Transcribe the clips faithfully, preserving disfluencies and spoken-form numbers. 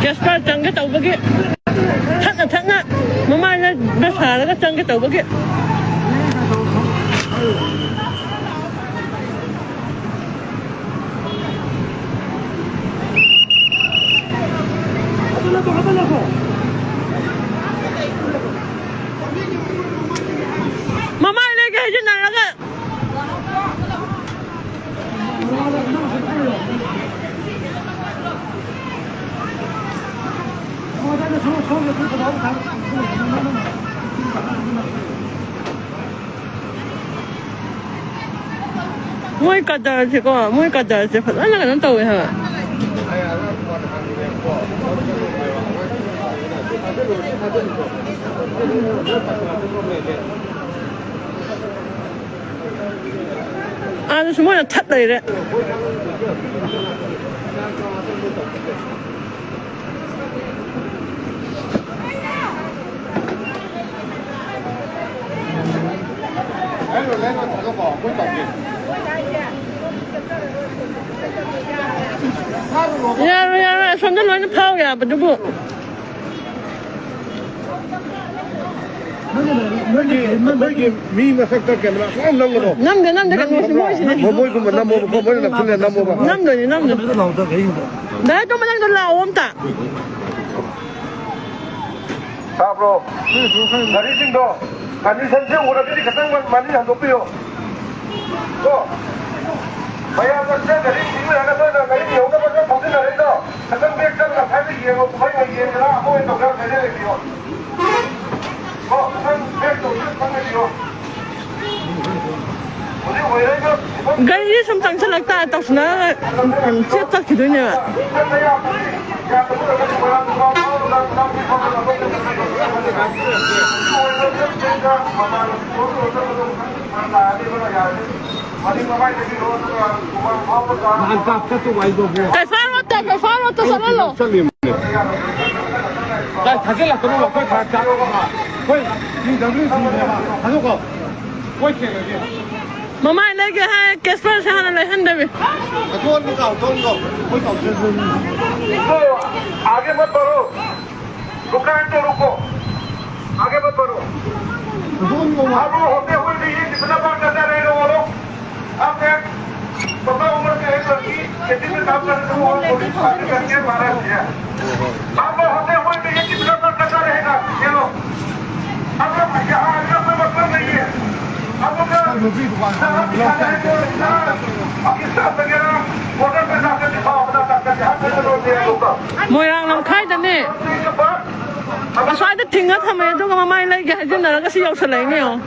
ꯀꯦꯁꯄꯔ ꯆꯪꯒꯦ ꯇꯧꯕꯒꯤ, ꯊꯛꯅ ꯊꯛꯅ ꯃꯃꯥꯏꯅ ꯕ꯭ꯔꯁ ꯍꯥꯜꯂꯒ ꯆꯪꯒꯦ ꯇꯧꯕꯒꯤ꯫ ꯃꯃꯥꯏ ꯂꯩꯒꯦ ꯍꯥꯏꯖꯤꯟꯅꯔꯒ꯫ ꯃꯣꯏ ꯀꯗꯔꯁꯦꯀꯣ, ꯃꯣꯏ ꯀꯗꯔꯁꯦ ꯐꯖꯅ ꯀꯩꯅꯣ ꯇꯧꯋꯦ ꯍꯥꯏꯕ꯫ ꯑꯥꯗꯁꯨ ꯃꯣꯏꯅ ꯊꯠ ꯂꯩꯔꯦ꯫ ꯌꯥꯔꯣꯏ, ꯌꯥꯔꯣꯏ, ꯑꯁꯣꯝꯗ ꯂꯣꯏꯅ ꯐꯥꯎ ꯌꯥꯕꯗꯨꯕꯨ꯫ ꯅꯣꯏꯒꯤ, ꯑꯩꯈꯣꯏꯒꯤ ꯃꯤ ꯃꯁꯛꯇ ꯀꯦꯃꯦꯔꯥ ꯁꯨꯡꯅꯝ ꯅꯝꯒꯅꯣ꯫ ꯅꯝꯗꯦ, ꯅꯝꯗꯦ, ꯀꯩꯅꯣꯁꯤ ꯃꯣꯏꯁꯤꯅꯦ꯫ ꯃꯣꯏꯒꯨꯝꯕ ꯅꯝꯃꯣꯕꯀꯣ, ꯃꯣꯏꯅ ꯅꯛꯁꯤꯜꯂꯦ ꯅꯝꯃꯣꯕ꯫ ꯅꯝꯗꯣꯏꯅꯦ, ꯅꯝꯗꯣꯏꯅꯦ꯫ ꯗꯥ ꯇꯣꯝꯕ, ꯅꯪꯗꯣ ꯂꯥꯛꯑꯣ ꯑꯝꯇ꯫ ꯇꯥꯕ꯭ꯔꯣ? ꯒꯥꯔꯤꯁꯤꯡꯗꯣ ꯀꯟꯗꯤꯁꯟꯁꯦ ꯎꯔꯒꯗꯤ ꯈꯤꯇꯪ ꯃꯅꯤꯡ ꯍꯟꯗꯣꯛꯄꯤꯌꯣ꯫ ꯀꯣ? ꯃꯌꯥꯝꯅ ꯁꯤꯗ ꯒꯥꯔꯤ ꯊꯤꯡꯕ ꯌꯥꯅꯕ ꯒꯥꯔꯤ ꯌꯧꯅꯕ ꯈꯔ ꯊꯧꯖꯤꯟꯅꯔꯛꯏꯗꯣ꯫ ꯈꯤꯇꯪ ꯕꯦꯛ ꯆꯪꯅ ꯈꯔ ꯌꯦꯡꯉꯣ, ꯀꯨꯝꯍꯩ ꯑꯣꯏ ꯌꯦꯡꯗꯅ ꯑꯃ ꯑꯣꯏꯅ ꯇꯧꯅꯔ ꯂꯩꯕꯤꯌꯣ꯫ ꯀꯣ? ꯈꯤꯇꯪ ꯕꯦꯛ ꯇꯧꯗꯨꯅ ꯆꯪꯅꯕꯤꯌꯣ꯫ ꯍꯧꯖꯤꯛ ꯑꯣꯏꯔꯛꯏꯕ ꯒꯥꯔꯤꯁꯦ ꯁꯨꯝ ꯆꯪꯁꯤꯜꯂꯛ ꯇꯥꯔ ꯇꯧꯁꯤꯟꯅꯔꯒ ꯆꯦꯞ ꯆꯠꯈꯤꯗꯣꯏꯅꯦꯕ꯫ ꯅꯍꯥꯟ ꯀꯥꯞ ꯆꯠꯇꯧꯕ ꯑꯩꯗꯣ ꯀꯩꯐꯥ ꯔꯣꯠꯇ, ꯀꯩꯐꯥ ꯔꯣꯠꯇ ꯆꯠꯍꯜꯂꯣ꯫ ꯆꯠꯂꯤꯕꯅꯦ꯫ ꯀꯥꯏ ꯊꯥꯖꯤꯜꯂꯛꯀꯅꯨ, ꯑꯩꯈꯣꯏ ꯐꯔꯛ ꯇꯥ-, ꯑꯩꯈꯣꯏ ꯄꯤ ꯗꯕ꯭ꯂꯤꯎ ꯁꯤꯅꯦꯕ꯫ ꯊꯥꯗꯣꯛꯈꯣ꯫ ꯃꯣꯏ ꯊꯦꯡꯅꯒꯦ꯫ ꯃꯃꯥꯏ ꯂꯩꯒꯦ ꯍꯥꯏ, ꯀꯦꯁꯄꯔꯁꯦ ꯍꯥꯟꯅ ꯂꯩꯍꯟꯗꯕꯤ꯫ ꯑꯊꯣꯟꯕ ꯀꯥꯎꯊꯣꯛꯑꯒ ꯑꯩꯈꯣꯏ ꯀꯥꯎꯊꯣꯛꯑꯒ आगे मत बढ़ो, रुका है तो रुको, आगे मत बढ़ो। अब वो होते हुए भी ये कितना बार करता रहेगा वो लोग? अब एक पन्द्रह उम्र के एक लड़की खेती में काम करते हुए वो पुलिस फायरिंग करके मारा गया। अब वो होते हुए भी ये कितना बार करता रहेगा ये लोग? अब यहाँ आने का कोई मतलब नहीं है। अब उनका शराब दिखाना है तो इतना पाकिस्तान वगैरह बॉर्डर पे जाकर दिखाओ अपना ताकत, यहाँ पे तो लोग दिया होगा। ꯃꯣꯏꯔꯥꯡ ꯂꯝꯈꯥꯏꯗꯅꯦ꯫ ꯑꯁ꯭ꯋꯥꯏꯗ ꯊꯤꯡꯉ ꯊꯝꯃꯦ, ꯑꯗꯨꯒ ꯃꯃꯥꯏ ꯂꯩꯒꯦ ꯍꯥꯏꯖꯤꯟꯅꯔꯒ ꯁꯤ ꯌꯧꯁꯜꯂꯛꯏꯅꯦ ꯌꯦꯡꯉꯣ꯫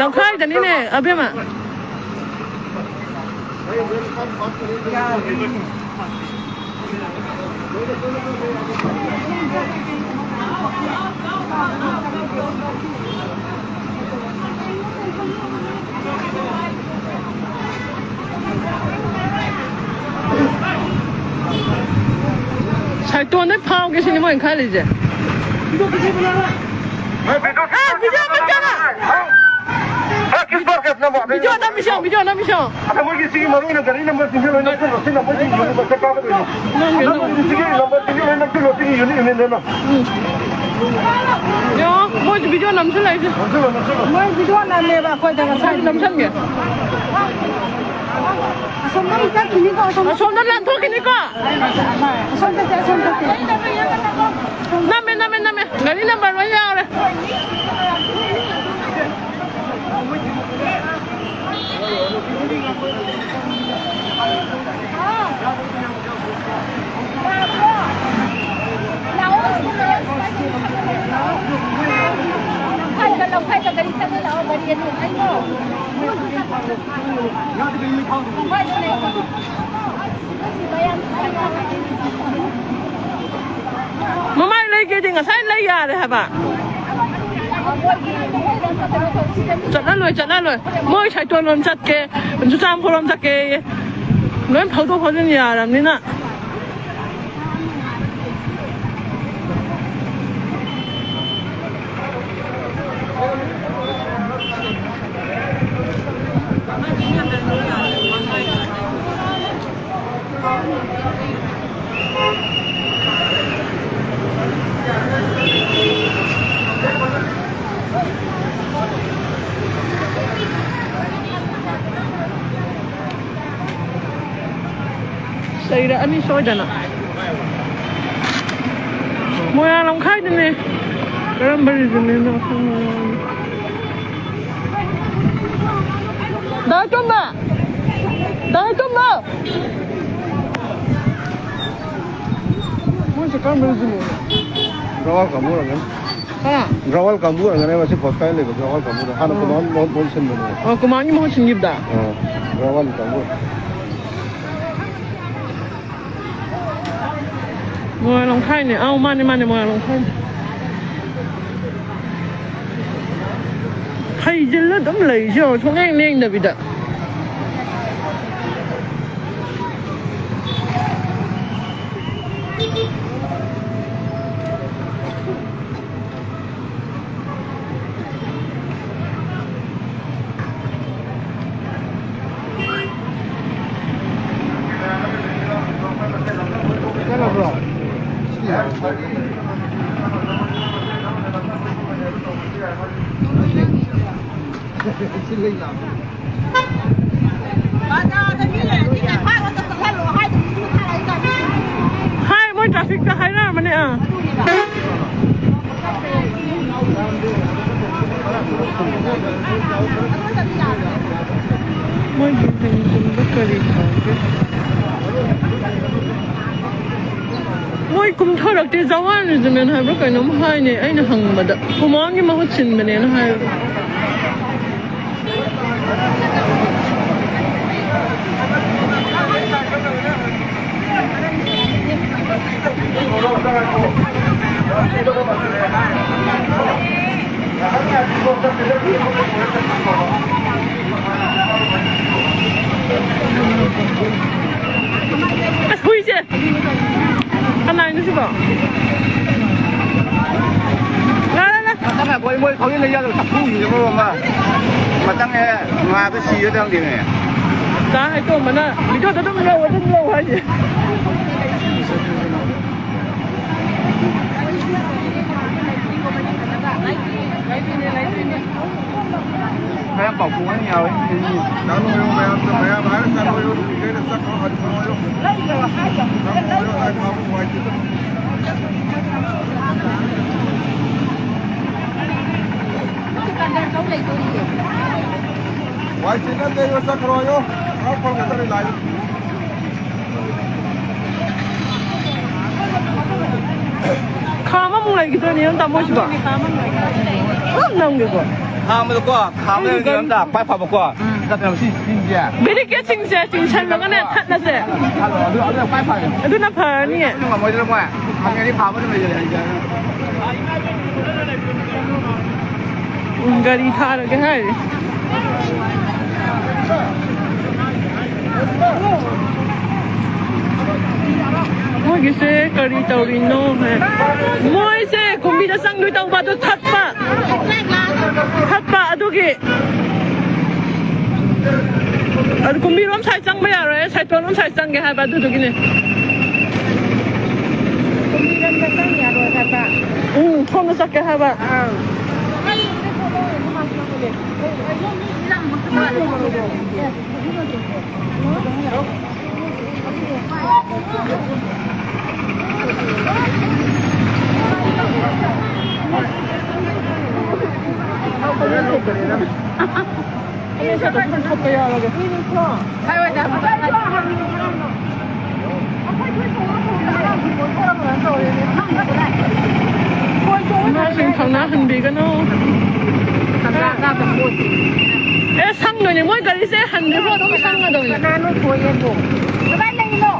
ꯂꯝꯈꯥꯏꯗꯅꯤꯅꯦ ꯑꯕꯦꯝꯃ꯫ ꯁꯥꯏꯇꯣꯟꯗꯩ ꯐꯥꯎꯒꯦ ꯁꯤꯅꯤ ꯃꯣꯏꯅ ꯈꯜꯂꯤꯁꯦ꯫ ꯚꯤꯗꯤꯑꯣ ꯅꯝꯃꯤꯁꯤ ꯌꯦꯡꯉꯣ, ꯚꯤꯗꯤꯑꯣ ꯅꯝꯃꯤꯁꯤ ꯌꯦꯡꯉꯣ꯫ ꯑꯗ ꯃꯣꯏꯒꯤ ꯁꯤꯒꯤ ꯃꯔꯨ ꯑꯣꯏꯅ ꯒꯥꯔꯤ ꯅꯝꯕꯔꯁꯤꯡꯁꯦ ꯂꯣꯏ ꯅꯝꯁꯤꯜꯂꯣ, ꯁꯤ ꯅꯝꯕꯔꯁꯤꯡ ꯌꯨꯅꯤꯠ ꯃꯊꯛ ꯀꯥꯒꯗꯣꯏꯅꯤ꯫ ꯅꯝꯒꯦ, ꯅꯝꯒꯦ꯫ ꯁꯤꯒꯤ ꯅꯝꯕꯔꯁꯤꯡꯁꯦ ꯂꯣꯏ ꯅꯝꯁꯤꯜꯂꯣ, ꯁꯤꯒꯤ ꯌꯨꯅꯤꯠ, ꯌꯨꯅꯤꯠꯅꯦꯅ꯫ ꯌꯦꯡꯉꯣ, ꯃꯣꯏꯁꯨ ꯚꯤꯗꯤꯑꯣ ꯅꯝꯁꯤꯜꯂꯛꯏꯁꯦ꯫ ꯅꯝꯁꯤꯜꯂꯣ, ꯅꯝꯁꯤꯜꯂꯣ꯫ ꯃꯣꯏ ꯚꯤꯗꯤꯑꯣ ꯅꯝꯃꯦꯕ ꯑꯩꯈꯣꯏꯗ ꯉꯁꯥꯏ꯫ ꯅꯝꯁꯟꯒꯦ꯫ ꯑꯁꯣꯝꯗ ꯑꯃꯨꯛ ꯆꯠꯈꯤꯅꯤꯀꯣ, ꯑꯁꯣꯝꯗ꯫ ꯑꯁꯣꯝꯗ ꯂꯥꯟꯊꯣꯛꯈꯤꯅꯤꯀꯣ꯫ ꯑꯁꯣꯝꯗ ꯆꯠꯁꯦ, ꯑꯁꯣꯝꯗ ꯆꯠꯁꯦ꯫ ꯅꯝꯃꯦ, ꯅꯝꯃꯦ, ꯅꯝꯃꯦ꯫ ꯒꯥꯔꯤ ꯅꯝꯕꯔ ꯂꯣꯏ ꯌꯥꯎꯔꯦ꯫ ꯃꯃꯥꯏ ꯂꯩꯒꯦꯗꯤ ꯉꯁꯥꯏ ꯂꯩ ꯌꯥꯔꯦ ꯍꯥꯏꯕ꯫ ꯆꯠꯍꯜꯂꯣꯏ, ꯆꯠꯍꯜꯂꯣꯏ꯫ ꯃꯣꯏ ꯁꯥꯏꯇꯣꯟ ꯂꯣꯝ ꯆꯠꯀꯦ, ꯆꯨꯔꯆꯥꯟꯄꯨꯔ ꯂꯣꯝ ꯆꯠꯀꯦꯌꯦ꯫ ꯂꯣꯏ ꯐꯥꯎꯗꯣꯛ ꯐꯥꯎꯖꯤꯟ ꯌꯥꯔꯕꯅꯤꯅ꯫ ꯂꯩꯔꯛꯑꯅꯤ ꯁꯣꯏꯗꯅ꯫ ꯃꯣꯏꯔꯥꯡ ꯂꯝꯈꯥꯏꯗꯅꯦ꯫ ꯀꯔꯝꯕ regionꯅꯣ ꯈꯪꯉꯣꯏ꯫ ꯗꯥ ꯇꯣꯝꯕ! ꯗꯥ ꯇꯣꯝꯕ! ꯃꯣꯏꯁꯦ ꯀꯔꯝꯕ regionꯅꯣ? ꯒ꯭ꯔꯋꯥꯜ ꯀꯥꯡꯕꯨ ꯑꯣꯏꯔꯝꯒꯅꯤ꯫ ꯍꯥ? ꯒ꯭ꯔꯋꯥꯜ ꯀꯥꯡꯕꯨ ꯑꯣꯏꯔꯝꯒꯅꯦꯕ ꯁꯤ ꯀꯣꯁꯀꯥꯏ ꯂꯩꯕ ꯒ꯭ꯔꯋꯥꯜ ꯀꯥꯡꯕꯨꯗꯣ꯫ ꯍꯥꯟꯅ ꯑꯣ꯫ ꯀꯨꯃꯥꯔ ꯃꯍꯨꯠ, ꯃꯍꯨꯠ ꯁꯤꯟꯕꯅꯦ꯫ ꯑꯣ, ꯀꯨꯃꯥꯔꯒꯤ ꯃꯍꯨꯠ ꯁꯤꯟꯈꯤꯕꯗ? ꯑꯥ, ꯒ꯭ꯔꯋꯥꯜ ꯀꯥꯡꯕꯨ꯫ ꯃꯣꯏꯔꯥꯡ ꯂꯝꯈꯥꯏꯅꯦ꯫ ꯑꯧ, ꯃꯥꯅꯦ, ꯃꯥꯅꯦ, ꯃꯣꯏꯔꯥꯡ ꯂꯝꯈꯥꯏꯅꯦ꯫ ꯍꯩꯖꯤꯜꯂ ꯑꯗꯨꯝ ꯂꯩꯁꯦ ꯌꯦꯡꯉꯣ, ꯁꯨꯡꯂꯦꯡ ꯂꯦꯡꯗꯕꯤꯗ꯫ ꯍꯥꯏ, ꯃꯣꯏ trafficꯇ ꯍꯥꯏꯅꯔꯝꯕꯅꯦ, ꯑꯥ꯫ ꯃꯣꯏꯒꯤ ꯃꯤꯡꯁꯤꯡꯗꯣ ꯀꯔꯤ ꯀꯧꯒꯦ? ꯃꯣꯏ ꯀꯨꯝꯊꯔꯛꯇꯦ, ꯖꯋꯥꯟ ꯔꯦꯖꯤꯃꯦꯟ ꯍꯥꯏꯕ꯭ꯔꯥ ꯀꯩꯅꯣꯝ ꯍꯥꯏꯅꯦ꯫ ꯑꯩꯅ ꯍꯪꯕꯗ ꯀꯨꯃꯥꯡꯒꯤ ꯃꯍꯨꯠ ꯁꯤꯟꯕꯅꯦꯅ ꯍꯥꯏꯕ꯫ ꯑꯁ, ꯍꯨꯏꯁꯦ! ꯀꯅꯥꯏꯅꯣ ꯁꯤꯕꯣ? ꯂꯥ, ꯂꯥ, ꯂꯥ꯫ ꯃꯊꯪ ꯑꯩꯈꯣꯏ ꯃꯣꯏ ꯊꯧꯖꯤꯟꯅ ꯌꯥꯗꯕ ꯆꯐꯨꯁꯤꯡꯁꯦ ꯃꯔꯣꯜ ꯑꯃ꯫ ꯃꯊꯪ ꯍꯦꯛ ꯉꯥꯗ ꯁꯤꯔꯗꯤ ꯈꯪꯗꯦꯅꯦ꯫ ꯀꯥ ꯍꯥꯏꯇꯣꯝꯕꯅ videoꯗ ꯑꯗꯨꯝ ꯂꯧ, ꯑꯗꯨꯝ ꯂꯧ ꯍꯥꯏꯁꯦ꯫ ꯃꯌꯥꯝ ꯄꯥꯎꯈꯣꯡ ꯑꯅꯤ ꯌꯥꯎꯋꯦ꯫ ꯆꯥꯅꯣꯌꯣ, ꯃꯌꯥꯝ, ꯃꯌꯥꯝ ꯍꯥꯏꯔ ꯆꯥꯅꯣꯌꯣ, ꯅꯨꯄꯤꯈꯩꯅ ꯆꯠꯈ꯭ꯔꯣ, ꯍꯟꯈ꯭ꯔꯣꯌꯣ꯫ ꯆꯥꯅꯣꯌꯣ ꯍꯥꯏꯕ ꯍꯥꯎꯕ ꯋꯥꯏ ꯆꯤꯟꯅꯗꯦ꯫ ꯋꯥꯏ ꯆꯤꯟꯅꯗꯦꯌꯣ, ꯆꯠꯈ꯭ꯔꯣꯌꯣ꯫ ꯈꯔ ꯐꯪꯒꯗ꯭ꯔꯦ ꯂꯥꯏ꯫ ꯈꯥꯝ ꯑꯃꯨꯛ ꯂꯩꯈꯤꯗꯣꯏꯅꯦ ꯅꯪ ꯇꯥꯃꯣꯁꯤꯕꯣ꯫ ꯄꯨꯂꯞ ꯅꯝꯒꯦꯀꯣ꯫ ꯈꯥꯝꯕꯗꯀꯣ, ꯈꯥꯝꯕꯗ ꯑꯩꯁꯨ ꯅꯝ ꯇꯥ-, ꯈ꯭ꯋꯥꯏ ꯐꯕꯀꯣ꯫ ꯅꯠꯇ꯭ꯔꯒ ꯁꯤ ꯆꯤꯡꯁꯦ꯫ ꯕꯦꯔꯤꯀꯦꯠꯁꯤꯡꯁꯦ ꯆꯤꯡꯁꯜꯂꯒꯅꯦ ꯊꯠꯂꯁꯦ꯫ ꯊꯠꯂꯣ, ꯑꯗꯨ, ꯑꯗꯨꯅ ꯈ꯭ꯋꯥꯏ ꯐꯔꯦ꯫ ꯑꯗꯨꯅ ꯐꯔꯅꯤꯌꯦ꯫ ꯑꯗꯨ ꯉꯝꯃꯣꯏꯗ꯭ꯔꯥ ꯃꯣꯏ? ꯍꯪꯉꯗꯤ ꯐꯥꯕ ꯑꯗꯨꯝ ꯂꯩꯖꯔꯦ꯫ ꯎꯝ, ꯒꯥꯔꯤ ꯊꯥꯔꯒꯦ ꯍꯥꯏꯔꯤ꯫ ꯃꯣꯏꯒꯤꯁꯦ ꯀꯔꯤ ꯇꯧꯔꯤꯅꯣ ꯍꯥꯏ? ꯃꯣꯏꯁꯦ ꯀꯨꯝꯕꯤꯗ ꯆꯪꯗꯣꯏ ꯇꯧꯕ ꯑꯗꯨ ꯊꯠꯄ꯫ ꯊꯠꯄ ꯑꯗꯨꯒꯤ꯫ ꯑꯗꯨ ꯀꯨꯝꯕꯤꯔꯣꯝ ꯁꯥꯏ ꯆꯪꯕ ꯌꯥꯔꯣꯏ, ꯁꯥꯏꯇꯣꯟꯔꯣꯝ ꯁꯥꯏ ꯆꯪꯒꯦ ꯍꯥꯏꯕ ꯑꯗꯨꯗꯨꯒꯤꯅꯦ꯫ ꯀꯨꯝꯕꯤꯔꯣꯝꯗ ꯆꯪ ꯌꯥꯔꯣꯏ ꯍꯥꯏꯕ꯫ ꯎꯝ, ꯁꯣꯝꯗ ꯆꯠꯀꯦ ꯍꯥꯏꯕ꯫ ꯑꯥ꯫ ꯏꯃꯥꯁꯤꯡ ꯈꯪꯅꯍꯟꯕꯤꯒꯅꯨ꯫ ꯑꯦ, ꯁꯪꯗꯣꯏꯅꯦ꯫ ꯃꯣꯏ ꯒꯥꯔꯤꯁꯦ ꯍꯟꯗ꯭ꯔꯤꯐꯥꯎ ꯑꯗꯨꯝ ꯁꯪꯒꯗꯧꯅꯦ꯫ ꯀꯅꯥꯅꯣ ꯊꯣꯛꯑꯦꯕꯣ? ꯀꯗꯥꯏ ꯂꯩꯔꯤꯅꯣ?